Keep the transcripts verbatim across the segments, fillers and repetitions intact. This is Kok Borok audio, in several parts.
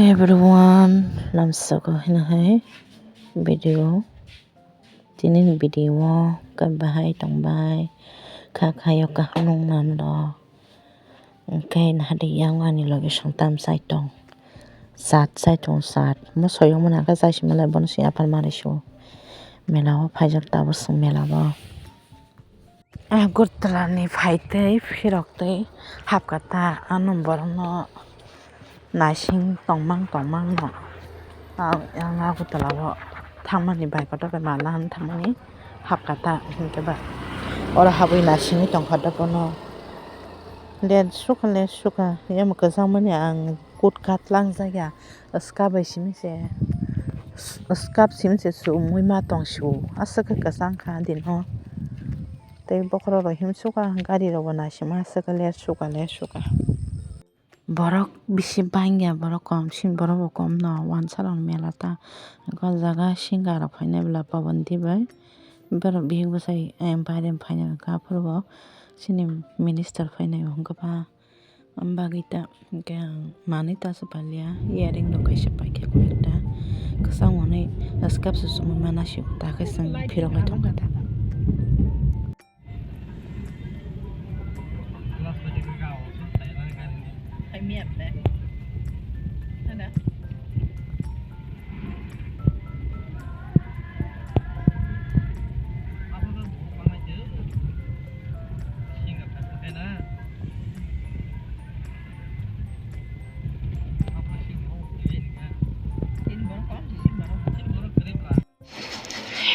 Everyone, lamsoko hino hai video. Tini ni video o khe bahai tongbai, kha khayo kaham nung nam rok. Hwnkhe nahadi yang ani loge songtam chai tong. Chat chai tong chat. Moso yong mani hwnkhe chai sima lai bono se yapharma raisu. Mela o phaijak tabuk chwng mela o. Agartala ni phaitwi phiroktwi hapkha ta, ano borokno naising tongmang tongmang no. Ang, ang Agartala o thangmani bai kotor bai mala han thangmani hapkha ta, hinkhe ba oro habwi naisingwi tongkha dophano. Len sukha, len sukha, yamo kwchangmani ang kut kat langjak ya. Skap bai simi se, skap simi se chumui ma tong sio. Aswk khe kwchang kha dino. Tei bokhorok rok him sukha, gari rok bo naisima aswk khe ler sukha, ler sukha. Borok bisi bangya, borok kom sini, borok bo kom no, wansa rok mela ta. O jaga singer rok phainai bwla Pawan Deb bai. Borok bihik bwsai, eh, baire phainai kha, aphuru bo chini minister phainai o hwnkhe ba. Am bagwi ta, hwnkhe ang manwi ta se palia, earring rok kaisa paikha koi ekta. Kwchang hwnwi skap se chumui ma naisio, ta khe chwng phirok lai thangkha ta.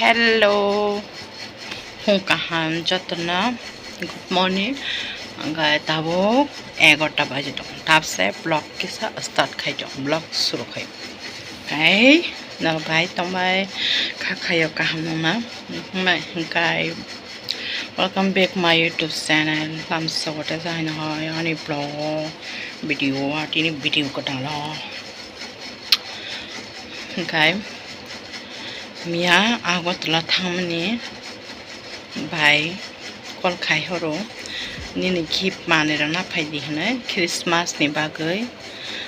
Hello, phung kaham jotono, good morning. Hwnkhe tabuk egarta baji tongo, tabse vlog kisa start khai tongo, vlog suru khai. Hwnkhe norok bai tongbai kha khayo kaham nungna, hwnkhe welcome back my YouTube channel. Lamsa wata jai no hoi ani vlog o video o tini video kwtal o. Hwnkhe miya Agartala thangmani bai call khai horo, "Nini gift manwi rwna phai di," hwnwi, Christmas ni bagwi.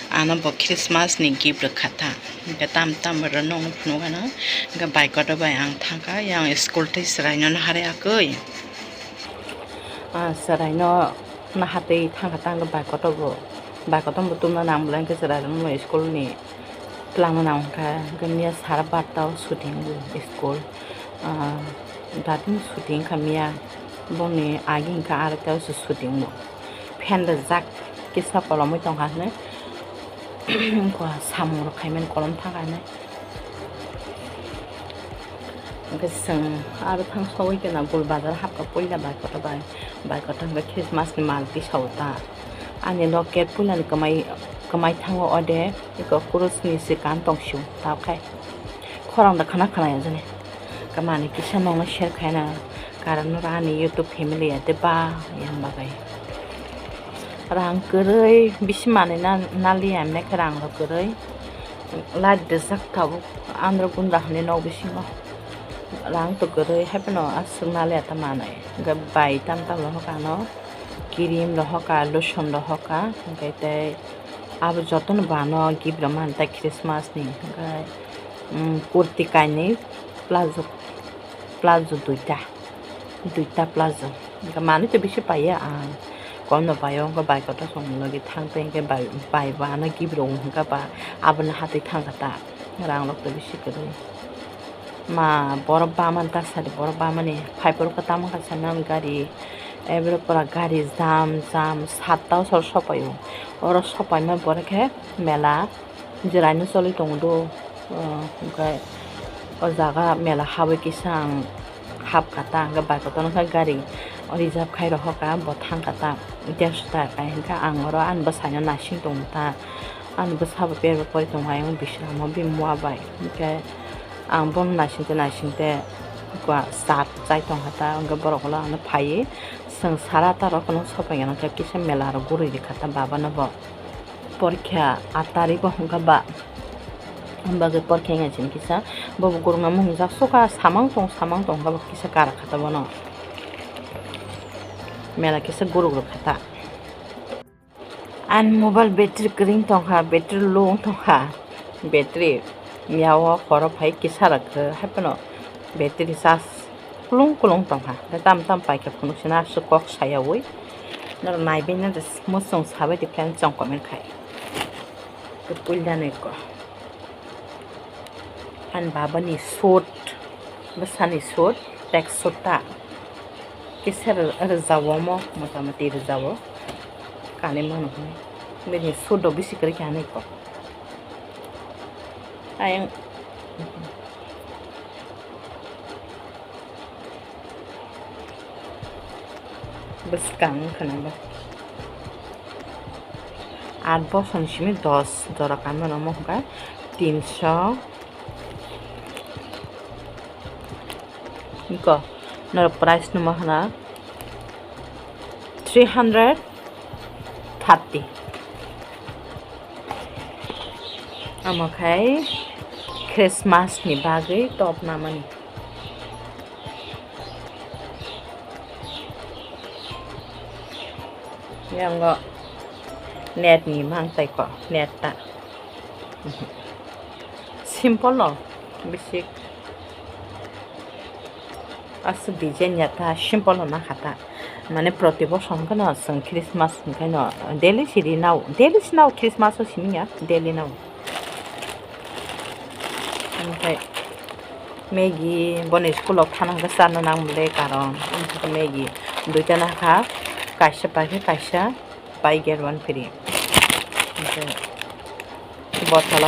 Ano bo Christmas ni gift rwkha ta, hwnkhe tam tam rwno phunukgano, hwnkhe bai kotor bai ang thangkha, yang school tei chwraino naharwi yakwi. Ah, chwraino naharwi thangkha ta, hwnkhe bai kotor bo, bai kotor bo tumna nang bolai, hwnkhe chwrairokno school ni twlangna nang kha, hwnkhe miya sara barta o suti wngo school, ah, datin suti wngkha miya, boni agi hwnkhe aroita o se suti wngo. Fan rijak kisa kolomwi tongkha hwnwi, wngkha samung rok khaimani kolom thangkha hwnwi. Hwnkhe chwng aro thang sogwi khe na Gul bazar hapkha puila bai kotor bai, bai kotor hwnkhe Christmas ni mal tisao ta. Ani loket puilani kwmai, kwmai thango ode eko kurusni se kan tongsio ta khai. Khorang da khana khana ya jani. Kwmani kisa nokno share khaina karon ani YouTube family ya de ba yang bagwi. Rang kwrwi bisi manwi na, naliya emne khe rang rok kwrwi. Light rijak tabuk andro gunda hwnwi nok bisingo. Rang to kwrwi haiphano aswk naliya ta manwi. Hwnkhe bai tam tam rohok ano cream rohok ka, lotion rohok ka, hwnkhe tei abo jotono bo ano gift rwmani tei Christmas ni. Hwnkhe, mm, kurti kainwi, plazo, plazo duita, duita plazo. Hwnkhe manwi to bisi paiya ang, komno paio, hwnkhe bai kotor songni logi thang tei hwnkhe bai, bai bo ano gift rwo hwnkha ba abono hatwi thangkha ta, rang rok to bisi kwrwi. Ma borok bamani ta sadi, borok bamani phai phuru khe tamo kha sanani gari, ebro pura gari jam jam satta o sor sopaio. Oro sopaima borok khe mela jwraino choli tongo do, o, hwnkhe o jaga mela habwi kisa ang hapkha ta, hwnkhe bai kotorno khe gari reserve khai rohorkha, bo thangkha ta, dersho taka hwnkhe ang oro ani bwsaino naising tongo ta, ani bwsabo perbo pori tongo ayang bisramo bini mua bai, hwnkhe ang bono naisingte naisingte kua chat chai tongkha ta, hwnkhe borok ulo ano phaiwi chwng sara ta rok phano sopai gana khe kisa mela rok guri rikha ta baba no bo. Porikha aat tarikh o hwnkha ba, hwnba khe porikha wngya chini kisa, bobo gurungna mung rijak sukha, samang tong, samang tong, hwnba kisa kara kha ta bono, mela kisa guruk rwkha ta. Ani mobile battery kwrwi tongkha, battery low tongkha, battery miyao horo phai kisa rwkhe, haiphano battery charge kulung kulung tongkha. Tam tam paikha phunuk sina aswk kok sayawi. Norok naibai nang de, muchung sabai di plan chong comment khai. Puildani ko. Ani babani suit, bwsani suit, track suit ta. Kisa rw-, rwjao omo, motamoti rwjao. Kanwi mano hwnwi. Bini suit rok bisi kwrwi kha hinwi ko. Ayang. Bwskang wngkha nang ba. Aat bosor ni simi dos jora kanmano omo hwnkha tinso. Iko norok price numa hwna three hundred thirty. Omo khai Christmas ni bagwi top namani. Yango net ni mang tai ko, net ta. Simple no, bisi aswk design ya ta, simple no nakha ta. Mane proti bosor hwnkhe no chwng Christmas hwnkhe no daily siri nao, daily si nao, Christmas o simi ya, daily nao. Omokhai Maggi boni school o thana hwnkhe charwna nang bwle karon, omokhai Maggi duita nakha, kaisa paikhe kaisa pai get one free. Omokhai bottle o